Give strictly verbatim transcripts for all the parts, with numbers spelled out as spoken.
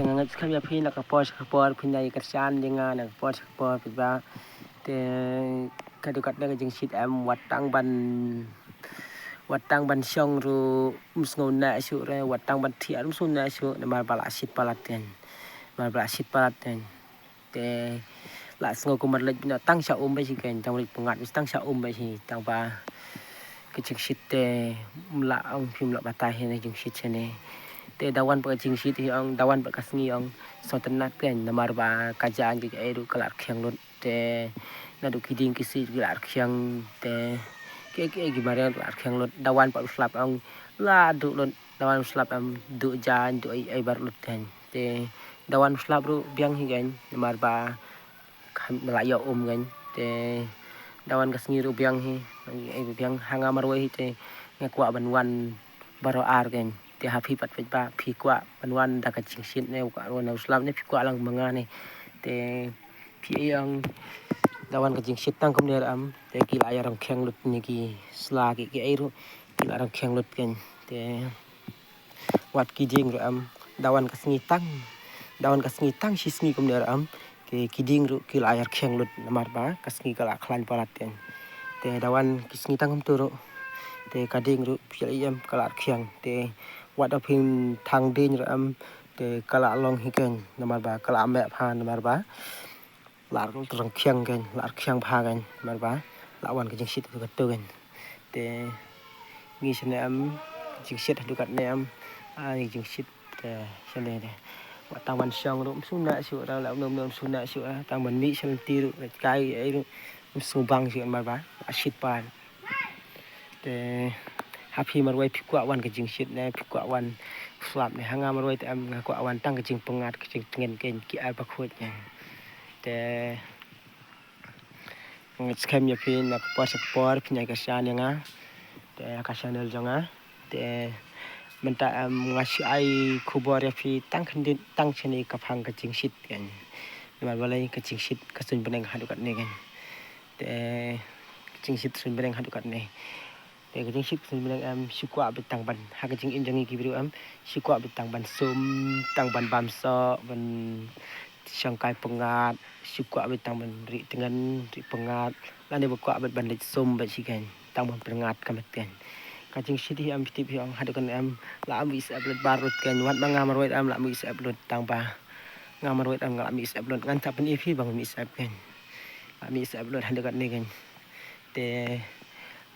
Nga ngeit skhem ïa phi na ka por sha ka por, phi nang ïa kyrshan ïa nga na ka por sha ka por, phi ba. Te ka dei katne ka jingshit em, wat tang ban, wat tang ban shong ruh ym sngew neh shuh re, wat tang ban thiah ruh ym sngew neh shuh, namar ba la shit palat kein. Namar ba la shit palat kein. Te la sngew kumba leit bniah tang sha um beit shi kein, tang leit pyngngad tang sha um beit shi, tang ba ka jingshit te ym lah ong phim lah batai hi na jingshit shane. Te da wan pat ka jingshit hi ong, da wan pat ka sngi ong, sngewtynnat kein, namar ba ka jaiñ kiei ruh ka la rkhiang lut. Te naduh ki dieng ki siej ki la rkhiang, te kiei kiei ki mariang ki la rkhiang lut, da wan pat u slap ong, la duh lut, da wan u slap em, duh jaiñ, duh ei ei baroh lut kein. Te da wan u slap ruh biang hi kein, namar ba kham la ïoh um kein. Te da wan ka sngi ruh biang hi, ei biang ha nga marwei hi te nga kwah ban wan baroh ar kein. Te ha phi pat peit ba phi kwah ban wan da ka jingshit ne kwah wan u slap ne phi kwah lang ma nga ne. Te phi ïa ong da wan ka jingshit tang kumne ruh em, te ki la ïa rong khiang lut ne ki sla ki, ki ei ruh ki la rong khiang lut kein. Te wat ki dieng ruh em, da wan ka sngi tang, da wan ka sngi tang shi sngi kumne ruh em, ki, ki dieng ruh ki la ïa rkhiang lut namar ba ka sngi ka la khlaiñ palat kein. Te da wan ki sngi tang kumtu ruh, te ka dieng ruh phi ïa em ka la rkhiang. Te wat da phim thang dieng ruh em, te ka la long hi kein namar ba ka la meh pha namar ba la rkhiang kein, la rkhiang pha kein, namar ba la wan ka jingshit katu kein. Te ngi shane em, jingshit haduh katne em, a ngi jingshit te shane te. Wat tang ban shong ruh ym sngewna shuh, tang la ym sngewna shuh, tang ban mih sha lynti ruh, kai ei ruh ym sngewbang shuh namar ba la shit palat. Te ha phi marwei phi kwah wan ka jingshit ne phi kwah wan slap ne, ha nga marwei te em nga kwah wan tang ka jingpyngngad ka jingtngen kein ki ar ba khuid ne. Te nga ngeit skhem ïa phi na ka por sha ka por phi nang ïa kyrshan ïa nga. Te ha ka channel jong nga. Te mynta em nga shu ai khubor ïa phi tang khyndiat tang shane ka phang ka jingshit kein. Namar balei ka jingshit ka suiñ bneng haduh katne kein. Te ka jingshit suiñ bneng haduh katne. Te ka jingshit ka suiñ bneng em shu kwah beit tang ban ha ka jingim jong ngi ki briew em shu kwah beit tang ban sum, tang ban bam soh, ban shongkai pyngngad, shu kwah beit tang ban rieh tngen, rieh pyngngad, lane ba kwah beit ban leit sum beit shi kein, tang ban pyngngad ka met kein. Ka jingshit hi em phi tip hi ong haduh katne em la mih sep lut baroh kein, wat ma nga marwei em la mih sep lut tang ba nga marwei em nga la mih sep lut, ngan sa pyni ïa phi ba nga mih sep kein. La mih sep lut haduh katne kein. Te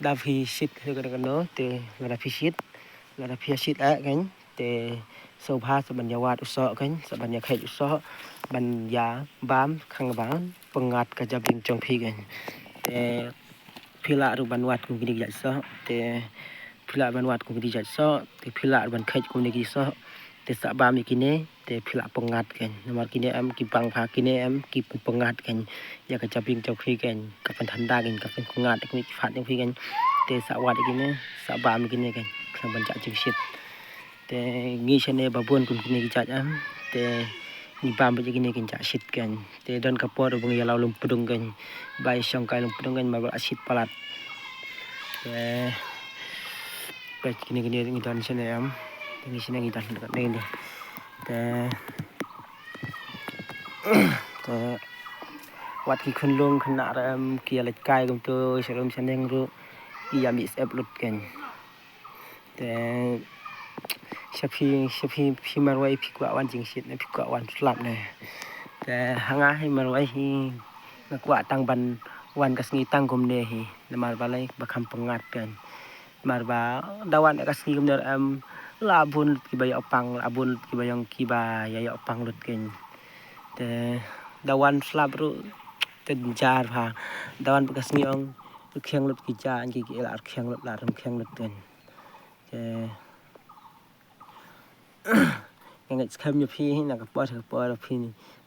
da phi shit haduh katne te lada phi shit, lada phi shit eh kein. Te sngewbha sa ban ïa wad u soh kein, sa ban ïa kheit u soh, ban ïa bam khang ban pyngngad ka jabieng jong phi kein. Te phi lah ruh ban wad kum kine ki jait soh, te phi lah ban wad kum kine ki jait soh, te phi lah ruh ban kheit kum kine ki soh, te sa bam ïa kine, te phi lah pyngngad kein. Namar kine em ki bang pha, kine em ki pyngngad kein ïa ka jabieng jong phi kein, ka pynthanda kein, ka pynngad kein, ki fat jong phi kein. Te sa wad ïa kine, sa bam ïa kine kein, khlem ban jah jingshit. Te ngi shane ba bun kum kine ki jait em, te ngi bam beit ïa kine kein, jah shit kein. Te don ka por ba ngi ïa law lum pdung kein, ba ïa shongkai lum pdung kein, namar ba la shit palat. Te peit kine kine ngi don shane em, te ngi shane ngi don kane. Te, te wat ki khunlung khynnah ruh em ki ïa leit kai kumtu sha lum sha neng ruh ki ïa mih sep lut kein. Te sha phi, sha phi, phi marwei phi kwah wan jingshit ne phi kwah wan slap ne. Te ha nga hi marwei hi nga kwah tang ban wan ka sngi tang kumne hi. Namar balei ba kham pyngngad kein. Namar ba da wan ka sngi kumne em la bun lut kiba ïoh pang, la bun lut kiba ïong kiba ïa ïoh pang lut kein. Te da wan slap ruh te jar ha. Da wan ka sngi ong rkhiang lut ki jaiñ ki, ki la rkhiang lut, la rkhiang lut kein. Te nga ngeit skhem ïa phi na ka por ka por phi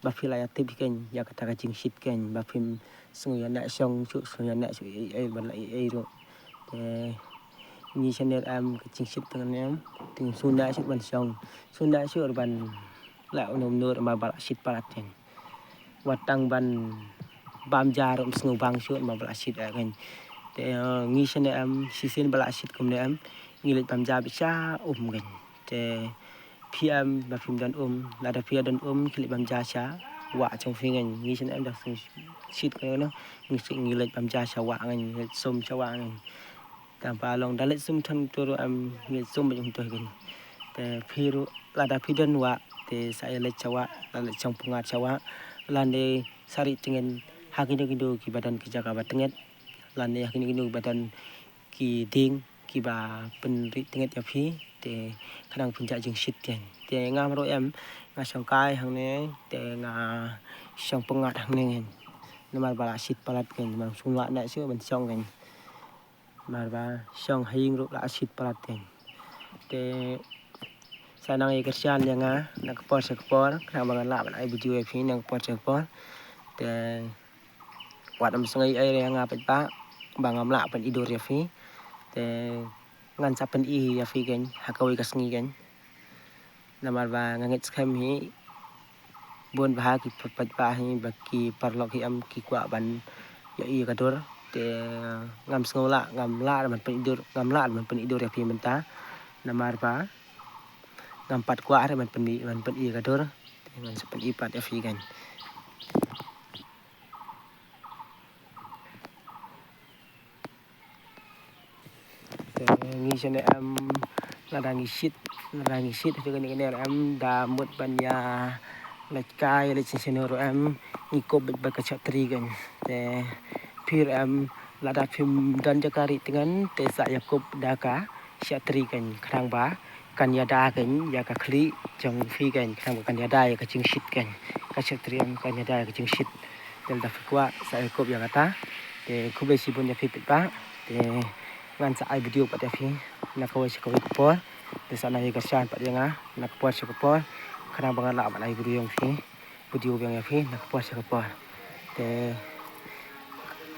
ba phi la ïa tip kein ïa kata ka jingshit kein ba phim sngew ïa neh shong shuh, sngew ïa neh shuh ei ei ban la ei ei ruh. Te ngi shane em ka jingshit tang ne em, te sngew neh shuh ban shong, sngew neh shuh ban la uno uno namar ba la shit palat kein. Wat tang ban bam ja ruh ym sngew bang shuh namar ba la shit eh kein. Te ngi shane em shisien ba la shit kumne em ngi leit bam ja beit sha um kein. Te phi em ba phim don um, lada phi don um, khie leit bam ja sha wah jong phi ngan. Ngi shen em da sum shit kano, ngi shen ngi leit bam ja sha wah ngan, ngi leit sum sha wah ngan. Tang ba long da leit sum than tu ruh em, ngi leit sum ba jong tu ngan. Te phi ruh lada phi don wah, te sa ïa leit sha wah, lada leit shong pyngngad sha wah, lane sa rieh tngen ha kino kino kiba don ki jaka ba tnget, lane ha kino kino kiba don ki dieng kiba pynrieh tnget ïa phi, te khnang phin jah jingshit kein. Te ngam ruh em, nga shong kai hangne, te nga shong pyngngad hangne kein. Namar ba la shit palat kein, namar sum lah na shu ban shong kein. Namar ba shong ha ïing ruh la shit palat kein. Te sa nang ïa kyrshan ïa nga na ka por sha ka por, khnang ba ngan lah ban ai video ïa phi na ka por sha ka por. Te wat ym sngew ei ei ïa nga paidbah ba ngam lah pyni dur ïa phi. Te ngan sa pyni ïa phi kein ha kawei ka sngi kein. Namar ba nga ngeit skhem hi bun bha ki paidbah hi ba ki paralok hi em ki kwah ban ïohi ïa ka dur. Te ngam sngew lah, ngam lah ban pyni dur, ngam lah ban pyni dur ïa phi mynta. Namar ba ngam pat kwah re ban pyni, ban pyni ïa ka dur. Te ngan sa pyni pat ïa phi kein. Te ngi shen em, lada ngi shit, lada ngi shit ha kane kane em, da mut ban ïa leit kai leit shen shen ruh em, ngi kup beit bad ka shah tri kein. Te phi ruh em, lada phim don jaka rieh tngen, te sa ïa kup da ka shah tri kein, khnang ba kan ïada kein ïa ka khlieh jong phi kein, khnang ba kan ïada ïa ka jingshit kein. Ka shah tri em kan ïada ïa ka jingshit. Te lada phi kwah sa ïa kup ïa kata. Te khublei shibun ïa phi paidbah. Te ngan sa ai video pat ïa phi na kawei sha kawei ka por. Te sa nang ïa kyrshan pat ïa nga na ka por sha ka por, khnang ba ngan lah ban ai video ïa phi, video biang ïa phi na ka por sha ka por. Te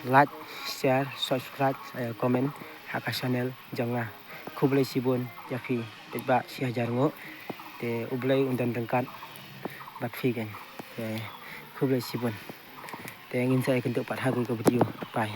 like, share, subscribe, eh, comment ha ka channel jong nga. Khublei shibun ïa phi paidbah shi hajar nguh. Te U Blei un don ryngkat bad phi kein. Te khublei shibun. Te ngin sa ïakynduh pat ha kawei ka video. Bye.